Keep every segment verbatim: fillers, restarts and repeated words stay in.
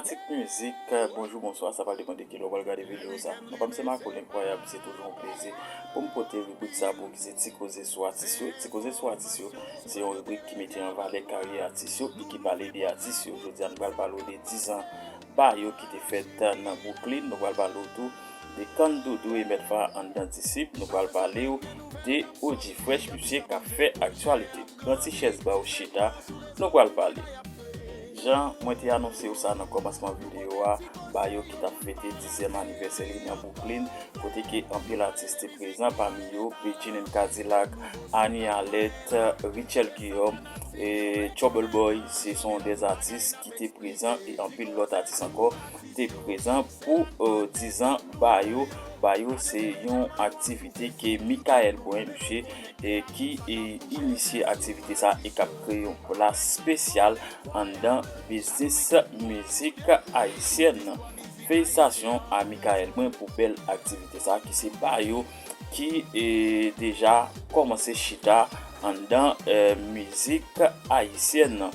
Tik mizik, bonjou, bonswa, sa pral depann de kilè w pral gade videyo sa. Non pa m se Marco Lenkwayab, se toujou yon plezi pou m pote ribrik sa pou ki se Ti Koze sou Atis yo. Ti Koze sou Atis yo, se yon ribrik ki mete an valè karyè atis yo e ki pale de atis yo. Jodi a, nou pral pale w de dizan ba yo ki te fèt nan Brooklyn. Nou pral pale w tou de Kandoudou e Mèt Fa anndan Disip. Nou pral pale w de O G Fresh, misye k ap fè aktyalite. Pran ti chèz ba w chita, nou pral pale. Jan mwen te anonse w sa nan kòmansman videyo a, ba yo ki t ap fete dizyèm anivèsè li nan Brooklyn, kote ke anpil atis te prezan, pami yo Bedjine and Cadillac, Annie Alerte, Richelle Guillaume, e Trouble Boy, se son dè atis ki te prezan, e anpil lòt atis ankò te prezan pou, euh, dizan ba yo. Ba yo se yon aktivite ke Michael Brun, misye, e ki, e, inisye aktivite sa e k ap kreye yon plas espesyal anndan biznis mizik ayisyèn. Felisitasyon a Michael Brun pou bèl aktivite sa ki se ba yo ki, e, deja kòmanse chita anndan, e, mizik ayisyèn.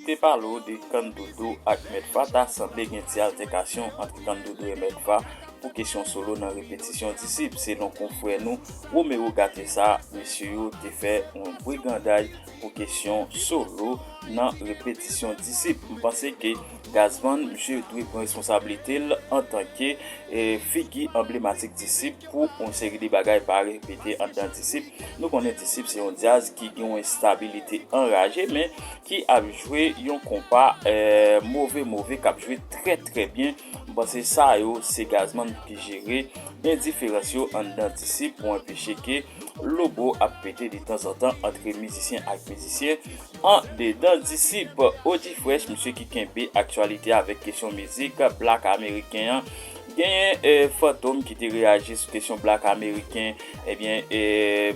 Te pale w de Kandoudou ak Mèt Fa, ta sanble gen ti altèkasyon ant Kandoudou e Mèt Fa pou kesyon solo nan repetisyon Disip. Selon konfrè nou Romero Gatessa, mesye yo te fè yon briganday pou kesyon solo nan repetisyon Disip. M panse ke Gazzman, misye dwe pran responsablite l antanke, e, figi anblematik Disip pou yon seri de bagay pa repete anndan Disip. Nou konnen Disip se yon djaz ki gen yon estabilite anraje, men ki ap jwe yon konpa, e, move move, k ap jwe trè trè byen. M panse sa yo se Gazzman ki jere. Men diferans yo anndan Disip pou anpeche ke lobo ap pete detanzantan ant mizisyen ak mizisyen andedan Disip. O G Fresh, misye ki kenbe aktyalite avèk kesyon mizik blak ameriken an. Genyen, e, Fantom ki te reyaji sou kesyon blak ameriken. Ebyen, e,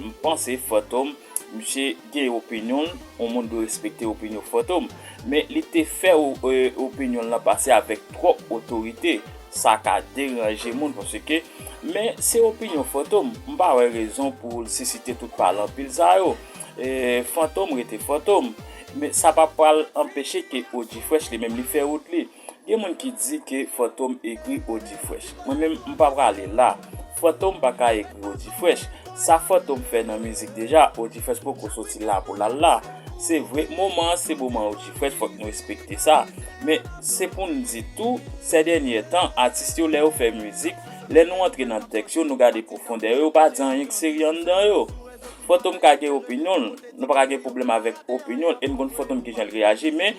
m panse Fantom, misye gen opinyon l, yon moun dwe respekte opinyon Fantom. Men li te fè o-, e, opinyon l lan pase avèk twòp otorite. Sa ka deranje moun paske, men se opinyon Fantom. M pa wè rezon pou l sisite tout pale anpil sa yo. E, Fantom rete Fantom. Men sa pa pral anpeche ke O G Fresh li menm li fè wout li. Gen moun ki di ke Fantom egri O G Fresh. Mwen menm, m pa prale la. Fantom pa ka egri O G Fresh. Sa Fantom fè nan mizik deja, O G Fresh poko soti la pou l al la. Se vre, moman an se moman O G Fresh, fòk nou respekte sa. Men se pou n di tou, sè dènyè tan, atis yo lè yo fè mizik, lè nou antre nan tèks yo, nou gade pwofondè yo, yo pa di anyen k serye anndan yo. Fantom ka gen opinyon l, nou pa ka gen pwoblèm avèk opinyon l, e m konn Fantom kijan l reyaji, men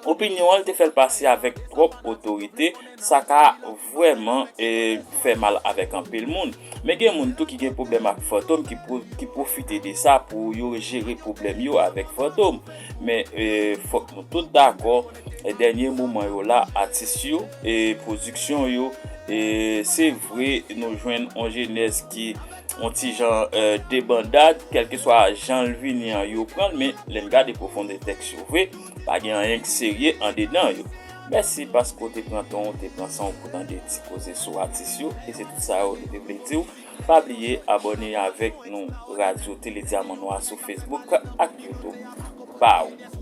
opinyon an, l te fè l pase avèk twòp otorite, sa ka vrèman, e, fè mal avèk anpil moun. Men gen moun tou ki gen pwoblèm ak Fantom, ki pwo-, ki pwofite de sa pou yo jere pwoblèm yo avèk Fantom. Men, e, fòk nou tout dakò, e, dènye moman yo la, atis yo, e, pwodiksyon yo, e, se vre, nou jwenn yon jenès ki yon ti jan, e, debandad, kèlkeswa jan l vini an, yo pran l, men lè n gade pwofondè tèks yo vre, pa gen anyen k serye andedan yo. Mèsi paske w te pran tan w, te pran san w pou tande ti koze sou atis yo, e se tout sa yo nou te vle di w. Pa bliye abòne avèk nou, Radyo Tele Dyaman Nwa, sou Facebook ak YouTube. Baww!